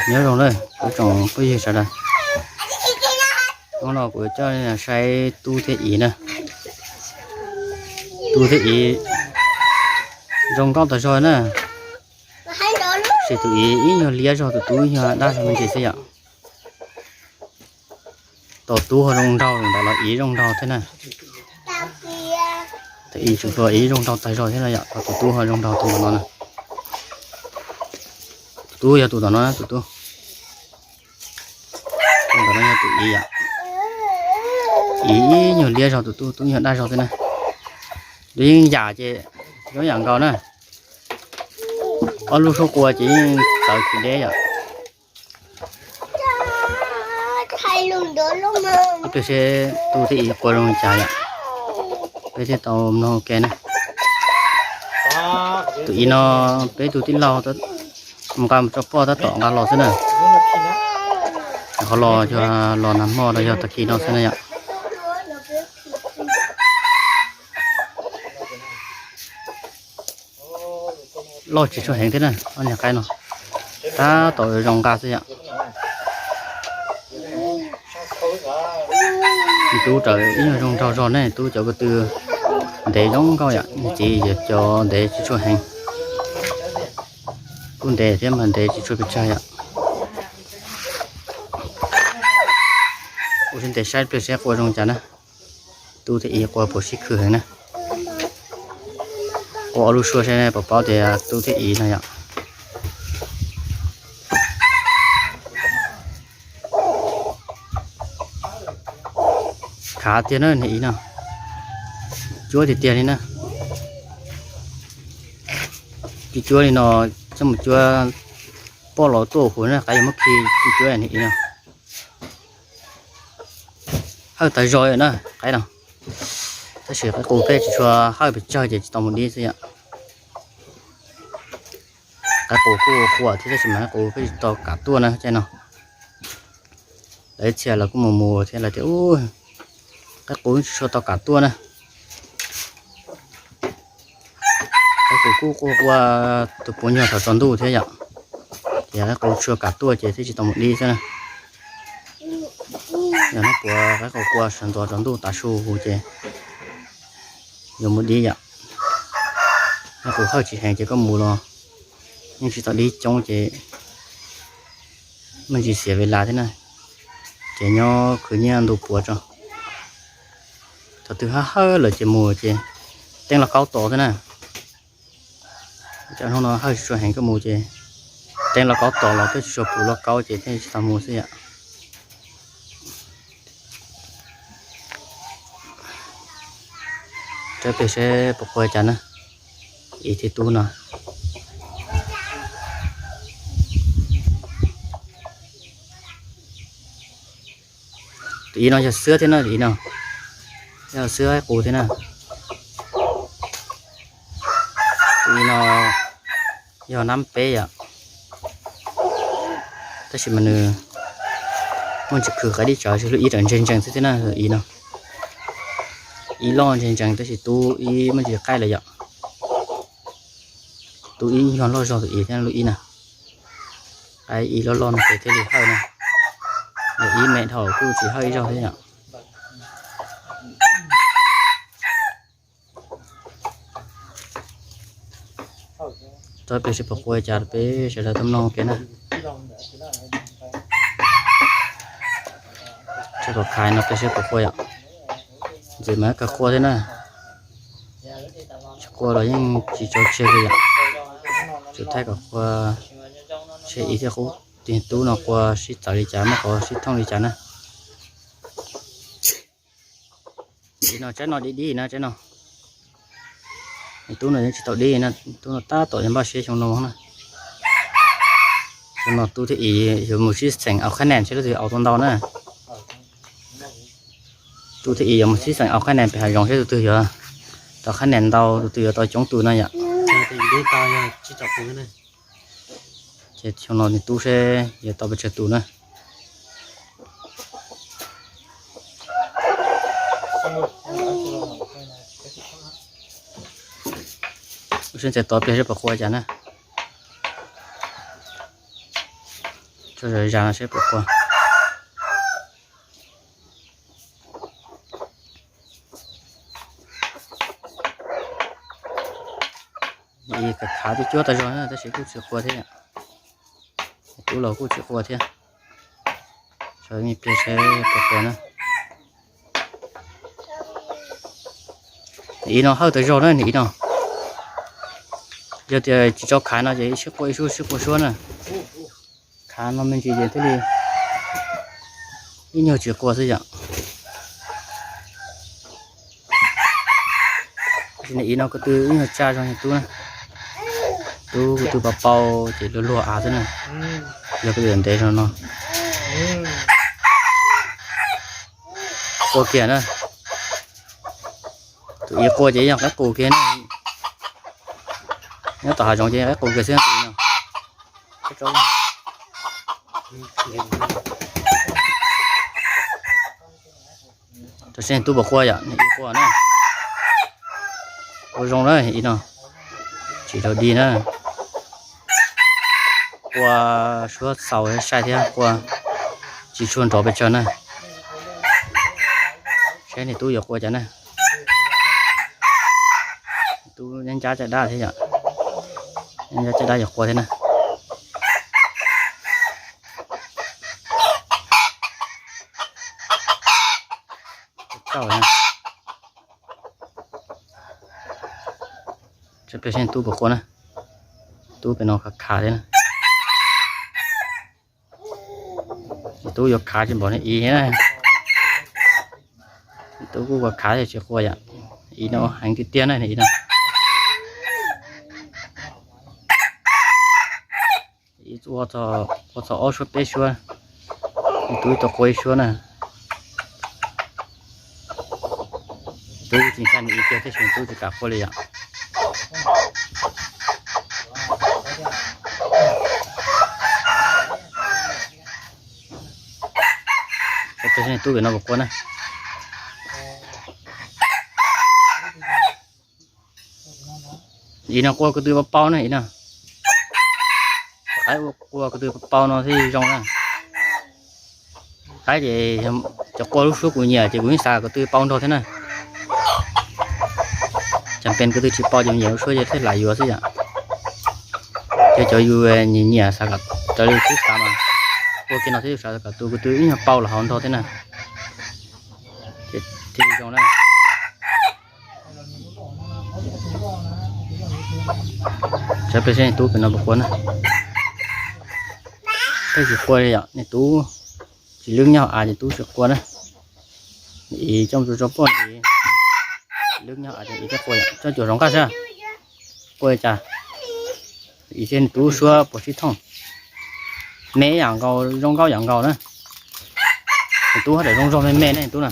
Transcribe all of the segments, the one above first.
Nyob zoo na kuv tsoom phooj ywg sawv daws, hnub no kuv coj saib Tub thiab Iv na. Tub thiab Iv zoo nkauj tas zog na. Tab sis tus Iv ib nyuag liab zog, tus Tub ib nyuag daj zog me ntsis xwb yom. Tus Tub ho zoo nraug ntawm los Iv zoo nraug thiab na. Tus Iv tseem hluas, Iv zoo nraug tag zog thiab no yom, tus Tub ho zoo nraug tus ntawm no na. Tus Tub yog tus tom no, tus Tub. Tus ntawm no yog tus Iv yom. Iv ib nyuag liab zog, tus Tub, Tub nyuag daj zog thiab na. Lub yeej yam ces zoo yam nkaus na. Ob lub suab qua ces yeej txawv khwv deb yom. Peb seb Tub thiab Iv qua zoo li cas yom, peb thiaj tau mloog ua ke na. Tus Iv no peb tus tij laug mus nqa mus tso poj tab tom nqa los xwb na. Qhov los yog los nag hmo los yog tag kis no xwb na yom. Loj tsis tshua heev thiab na, ob niag qaib no tab tom zoo nqa xwb yom. Tub raws ib nyuag zoo nraug zog ne, Tub cov ko tw ntev zoo nkauj yom, txiv yog cov ntev tsis tshua heev. Kuj ntev thiab mas ntev tsis tshua pes tsawg yom. Ua siab ntev saib pliag seb qua zoo cas na. Tub thiab Iv qua puas sib khw heev na. Qua ob lub suab seb puas paub tias Tub thiab Iv no yom. Khav tiag na niag Iv no, cuab tiag tiag li na. Cuab cuab li no, coj mus cuab poj los tuaj huv na, qaib yuav muab khi cuab cuab niag Iv no. Hawj tas zog na qaib no, tab sis qaib qus peb tsis tshua hawj pes tsawg ces tsis tau mus dib xwb yom. Qaib qus kuj quaj thiab tab sis mas qaib qus peb tsis tau kam tuaj na caij no. Lawv ib txhia lawv kuj mus mus thiab lawv tias, qaib qus tsis tshua tau kam tuaj na. Qaib qus kuj quaj quaj tus puav nyuag thaum tsaus ntuj thiab yom, ces qaib qus tsis tshua kam tuaj ces thiaj tsis tau mus dib xwb na. Yog hnub puav qaib qus qua sawv ntxov tsaus ntuj tav su ces yuav mus dib yom. Qaib qus hawj tsis heev ces koj mus los yeej tsis tau dib coob ces me ntsis xiav ves las thiab na. Ces nyob khwv nyiaj ntu puav tso, thaum twg hawj hawj lawm ces mus ces teeb lauj kaub tos thiab na. Cov hnub no hawj tsis tshua heev koj mus ces teeb lauj kaub tos los peb tsis tshua puv lauj kaub ces thiaj tsis tau mus xwb yom. Saib pliag seb puas qua cas na. Iv thiab Tub no. Tus Iv no yog xwb thiab na, tus Iv no yog xwb qaib qus thiab na. Tus Iv no yog nab peb yom. Tab sis mas nws muaj ntsis khwv qaib dib tsawv, lub ib ram ntseeg ntsees xwb thiab na. Iv no, Iv loj ntseeg ntsees tab sis Tub ib muaj ntsis qaij lawm yom. Tub ib yog loj zog tus Iv thiab lub ib na. Qaib Iv loj loj no ces thiaj li hawj na. Lub ib me dhau kuj tsis hawj ib zaug thiab yom. Tau peb seb puas qua cas peb sawv daws tuaj mloog ua ke na. Tsheb kom khais no peb seb puas qua yom. Ntxim mas kawg qua thiab na. Tsis qua los yeej tsis tso tseg li yom. Tsum thaij kom qua seb Iv thiab qub tus Tub no qua sib txawv li cas, muaj qhov sib thooj li cas na. Iv no tsaib no dib dib na tsaib no. Tub no yeej tsis tau dib na, Tub no tab tom yuav npaj siab xyoo no na. Xyoo no Tub thiab Iv yuav mus sib xeem aus qhab nees seb leej twg aus tau ntau na. Tub thiab Iv yuav mus sib xeem aus qhab nees pem hav zoov seb tus twg yuav tau qhab nees ntau, tus twg yuav tau coob tus na yom. Ces xyoo no nws Tub seb yuav tau pes tsawg tus na. Ua siab ntxhais tod pliag seb puas qua cas na. Zam no seb puas qua. Khav cuab cuab tau zog na tab sis kuj tsis qua thiab. Tub los kuj tsis qua thiab. Sawv me pliag seb puas qua na. Ib no hawj tau zog na, ib no. Yog tias tsis tso khav no ces sib qua ib suab sib qua suab na. Khav no me ntsis ces thiaj li ib nyuag tsis qua xwb yom. Ib no ko tw ib nyuag tsa zoo li tub na. Tub ko tw pau pau ces luag luag av xwb na. Yog ko tw ntev zoo no. Qua kiag na. Tus ib qua ces yog qaib qus kiag na. Nyob tom hav zoov ces qaib qus kiag xwb no. Rau seb tub puas qua yom, ib qua na. Qua zoo na ib no. Tsis tau dig na. Qua suab xaus sai thiab qua tsis tshua nrov pes tsawg na. Seb niag tub yuav qua cas na. Tub nyob ncab caj dab thiab yom. Nyob ncab caj dab yuav qua thiab na. Tub pem no khav khav thiab na. Tub yuav khav tsis npaum li ib thiab na. Tub kuj khav thiab tsis qua yom. Ib no heev tiag tiag na ib no. Ib ua txog ob suab peb suab, tub tau qua ib suab na. Tub tsis ntshai nws ib tiag tiam sis tub tsis kam qua li yom. Tub pem no puas qua na. Ib no qua ko tw pau pau na ib no. Qaib qua ko tw pau pau no thiaj zoo na. Qaib ces cov qua lub suab kuv nyiam ces kuv yeej xav ko tw pau nrog thiab na. Tseem pem ko tw tsis pau ces nyiam lub suab ces thiaj lam yuav xwb yom. Ces cov yus nyiam nyiam xav kom raws li tib xav mas qua kiag no thiab yus xav kom tus ko tw ib nyuag pau los hauv nrog thiab na. Thiaj li zoo na. Saib peb seb tub pem no puas qua na. Peb tsis qua li yom, niag tub tsis lwb nyob hauv av ces tub tsis qua na. Ib coj mus tso poj niam, lwb nyob hauv av ces ib coj qua yom, coj cuam zoo nqaj xwb. Qua li cas? Ib tub suab puas sib thooj. Me yam nkaus, zoo nkauj yam nkaus na. Niag tub haj tseem zoo zog me me ne tub na.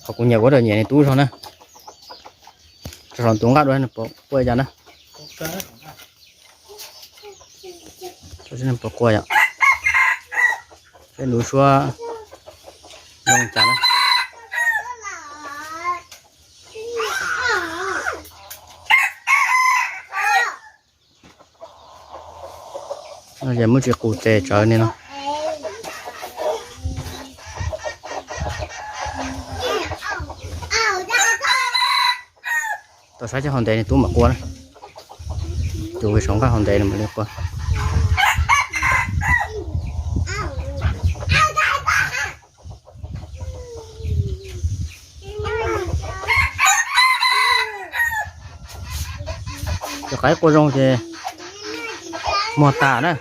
Qhov kuv nyiam kuv tseem nyiam niag tub zog na. Tso saum tus nqaj dua puas qua li cas na. Puas qua yom. Seb lub suab zoo cas na. No ces muab tsis qus tes tsawv ni no. Tau saib cov hauv ntev niag tub mam qua na. Tus saum nqaj hauv ntev no mam li qua. Cov qaib qua zoo ces muag tas na.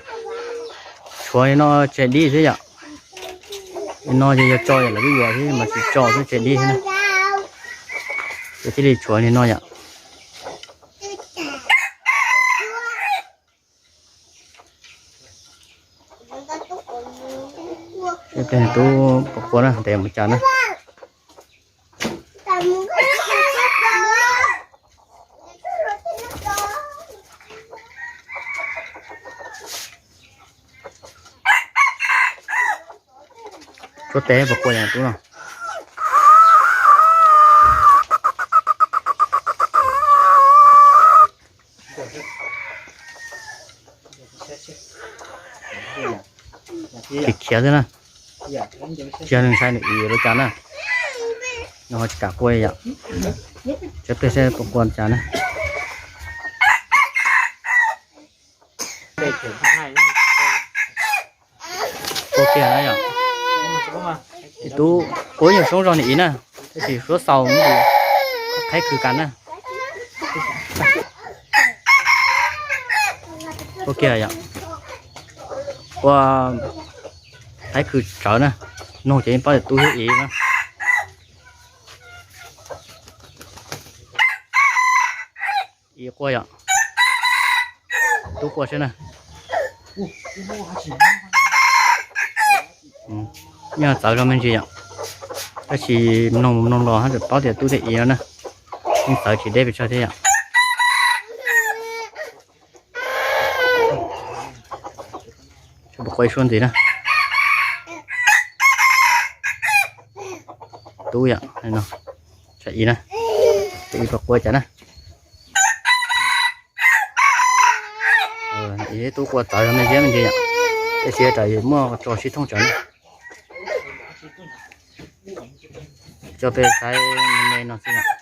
Tshuav li no tseg dib xwb yom. Li no ces yog tso yom lawv twb yuav xwb mas tsis tso xwb tseg dib xwb na. Ces thiaj li tshuav li no yom. Seb tub puas qua na, ntev mus cas na. Suab tes puas qua yom tub no. Khiav khiav xwb na. Tsis yog nws ntshai nws ib yuav ua cas na. Nws ho tsis kam qua yom. Tsav peg saib puas qua cas na. Qua kiag na yom. Ib tug qua nyuag soob zog nws ib na, tab sis suab xaus qhaib khwv kas na. Qua kiag yom. Qua qhaib khwv tsawv na. Noog ces yeej paub tias tub thiab ib na. Ib qua yom. Tub qua saib na. Yeej txawv zog me ntsis yom. Tab sis mloog mloog los haj tseem paub tias tub thiab ib no na. Yeej txawv tsis deb pes tsawg thiab yom. Puas qua ib suab ntxiv na. Tub yom, tsam ib na, tsam ib puas qua cas na. Ib tub qua txawv zog me ntsis me ntsis yom. Tab sis tsam muaj tso sib thooj tsawv na. Coj peb saib me me no xwb yom.